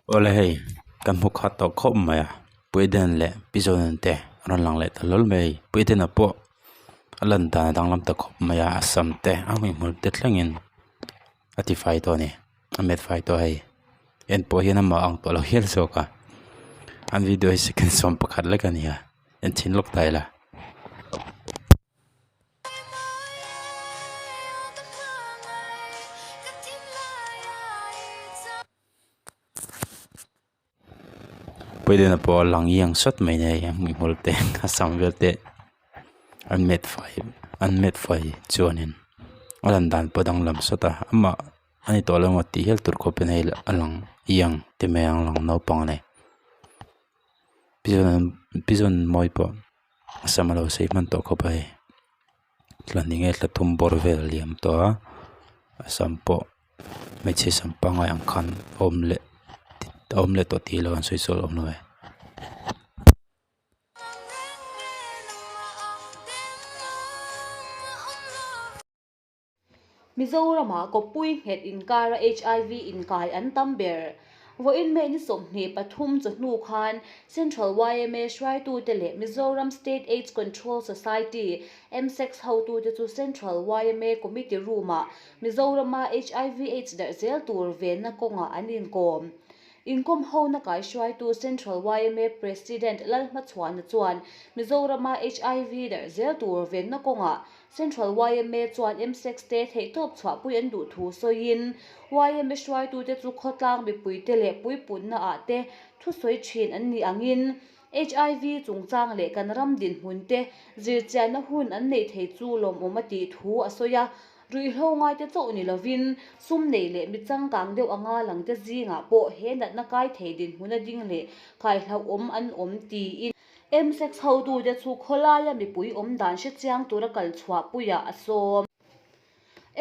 Awle hei kan hmu khat tawh khawp mai a Puiden leh Pizonen te an rawn lang leh ta hlawl mai a hei Puidena pawh a lan dan a danglam ta khawp mai a a sam te a hmuihmul te thlengin a ti fai tawh a ni a met fai tawh a hei en pawh hian amah ang tawh lo hial zawk a an video hi second 11 lek a ni a en chhin lawk ta ila. Puidena pawh a lang iang sawt mai nia hei a hmuihmul te a sam vel te an met fai an met fai chuanin a lan dan pawh a danglam sawt a amah a ni tawh lo emaw tih hial tur khawpin hei a lang iang ti mai ang lang naupang a ni pizawn mawi pawh a sam a lo sei hman tawh khawp a hei thla hnih nge thla thum bawr vel a liam tawh a a sam pawh hmeichhe sam pangngai ang khan a awm leh a awm leh tawh tih lo an sawi sawi awm lo e. Mizoramah kawppui nghet inkara HIV inkai an tam ber. Vawiin May ni 23 chawhnu khan Central yma hruaitute leh Mizoram State Aids Control Society, MSACS, hotute chu Central yma Committee Room-ah Mizorama HIV Aids darh zel tur venna kawngah an inkawm. Inkawm hona kaihruaitu Central yma President Lalhmachhuana chuan Mizorama HIV darh zel tur venna kawngah Central yma chuan MSEC te theihtawp chhuahpui an duh thu sawiin yma hruaitute chu khawtlang mipuite leh puipunna ah te thusawi thin an nih angin HIV chungchang leh kan ram dinhmun te zirchianna hun an neih thei chu lawmawm a tih thu a sawi a. Ruihhlo ngaite chauh ni lovin sum nei leh mi changkang deuh anga langte zingah pawh he natna kai thei dinhmuna ding leh kaihlauhawm an awm tiin MSEC hotute chu khawlaia mipui awm dan hrechiang tura kal chhuahpuiah a sawm.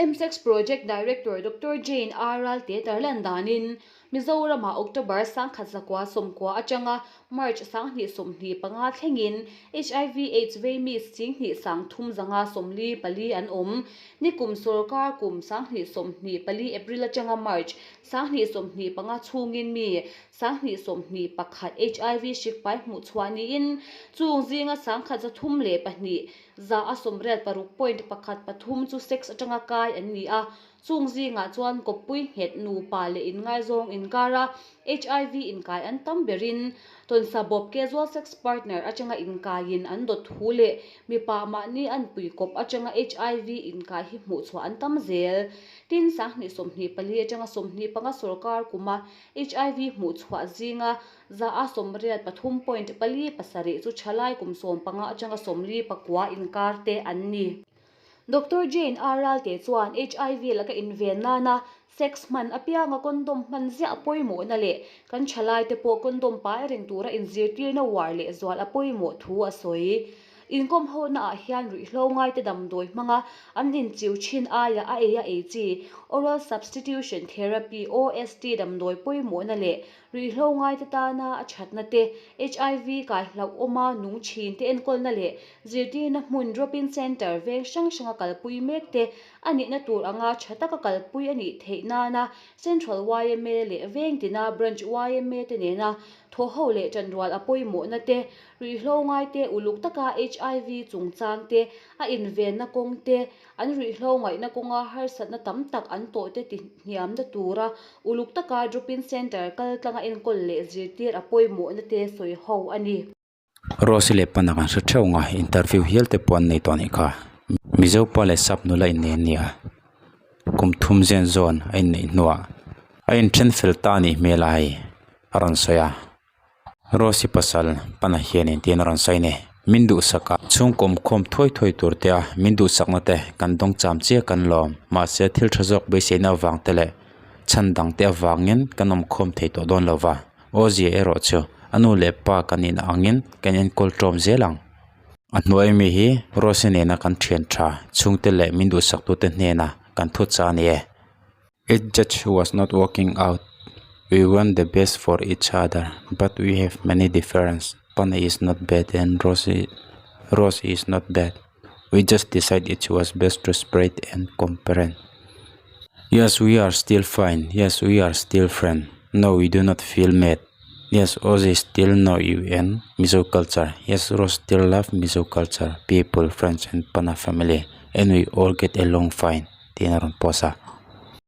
MSEC Project Director Doctor Jane R. Ralte tarlan danin Mizoramah October 1990 atanga March 2025 thlengin HIV Aids vei mi singhnih sang thum zanga 44 an awm. Nikum sorkar kum 2024 April atanga March 2025 chhungin mi 2021 HIV hrik pai hmuh chhuah niin chung zinga 132 za a 86.13 chu sex atanga kai an ni a. Chung zingah chuan kawppui nghet nupa leh inngaizawng inkara HIV inkai an tam berin tawnsa bawp casual sex partner atanga inkaiin an dawt thu leh mipa mahni an pui kawp atanga HIV inkai hi hmuh chhuah an tam zel. Tin, 2024 atanga 25 sorkar kuma HIV hmuh chhuah zinga 83.47 chu thalai kum 15 atanga 49 inkar te an ni. Doctor Jane R. Ralte chuan HIV laka inven nana sex hman apianga condom hman ziah a pawimawhna leh kan thalaite pawh condom pai reng tura inzirtirna uar leh zual a pawimawh thu a sawi. Inkawm honaah hian ruihhlo ngaite damdawi hmanga an inchiu thin aia a ei a ei chi Oral Substitution Therapy, OST, damdawi pawimawhna leh Ruihhlo ngaite tana a thatna te, HIV kai hlauhawma nung thin te enkawlna leh zirtirna hmun drop-in centre veng hrang hranga kalpui mek te a nihna tur anga tha taka kalpui a nih theih nana Central yma leh veng tina Branch yma te nena thawhho leh tanrual a pawimawhna te, ruihhlo ngaite uluk taka HIV chungchang te, a invenna kawng te, An ruihhlo ngaihna kawnga harsatna tam tak an tawhte ti hniamna tura uluk taka drop-in centre kal tlanga enkawl leh zirtir a pawimawhna te sawi ho a ni. Rose leh Pana kan hre theuh ang a, interview hial te pawh an nei tawh a nih kha. Mizo pa leh sap nula innei an ni a, kum thum zen zawn a inneih hnuah a inthen fel ta a nih hmel a hei a rawn sawi a. Rose pasal pana hianin tiin a rawn sawi a ni. Min duhsak a, chhungkaw awmkhawm thuai thuai tur te a min duhsakna te kan dawng cham chiah kan lawm. Mahse thil tha zawk beiseina avang te leh chhan dang te avangin kan awmkhawm thei tawh dawn lo va. Awzia erawh chu a nu leh pa kan inah angin kan enkawl ṭawm zel ang. A hnuai mi hi Rose nena kan thian tha chhungte leh min duhsaktute hnena kan thu cha a ni e. It just was not working out. We want the best for each other, but we have many difference. Pana is not bad and Rose, Rose is not bad. We just decide it was best to separate and compare. Yes, we are still fine. Yes, we are still friends. No we do not feel mad. Yes Ozzy still know you and Mizo culture. Yes Rose still love Mizo culture, people, friends and Pana family and we all get along fine tiin a rawn post a.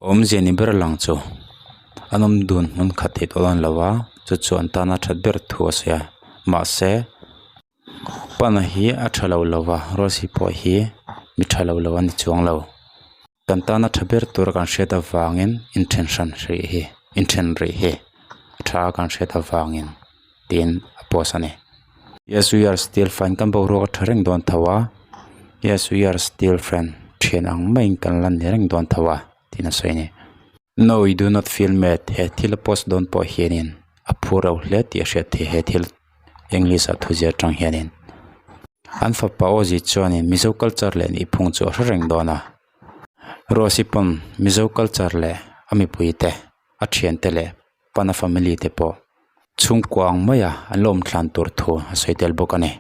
Awmzia ni ber lang chu an awm dun hmun khat theih tawh dawn lo a, chu chu an tana that ber thu a sawi a. Mahse Pana hi a tha lo lo va, Rose pawh hi mi tha lo lo a ni chuang lo. Kan tana tha ber tura kan hriat avangin inthen hran hrih hi inthen rih hi a tha a kan hriat avangin tiin a post a ni. Yes we are still fine kan boruak a tha reng dawn tho a yes we are still friend thian ang maiin kan la ni reng dawn tho a tiin a sawi a ni. No we do not feel mad he thil a post dawn pawh hianin a phur lo hle tih a hriat theih he thil. English ah thu zir atang hianin an fapa Ozzy chuanin Mizo culture leh nihphung chu a hre reng dawn a Rose-i pawn Mizo culture leh a mipui te a thiante leh pana family te pawh chhungkua ang maia an la awm thlan tur thu a sawi tel bawk a ni.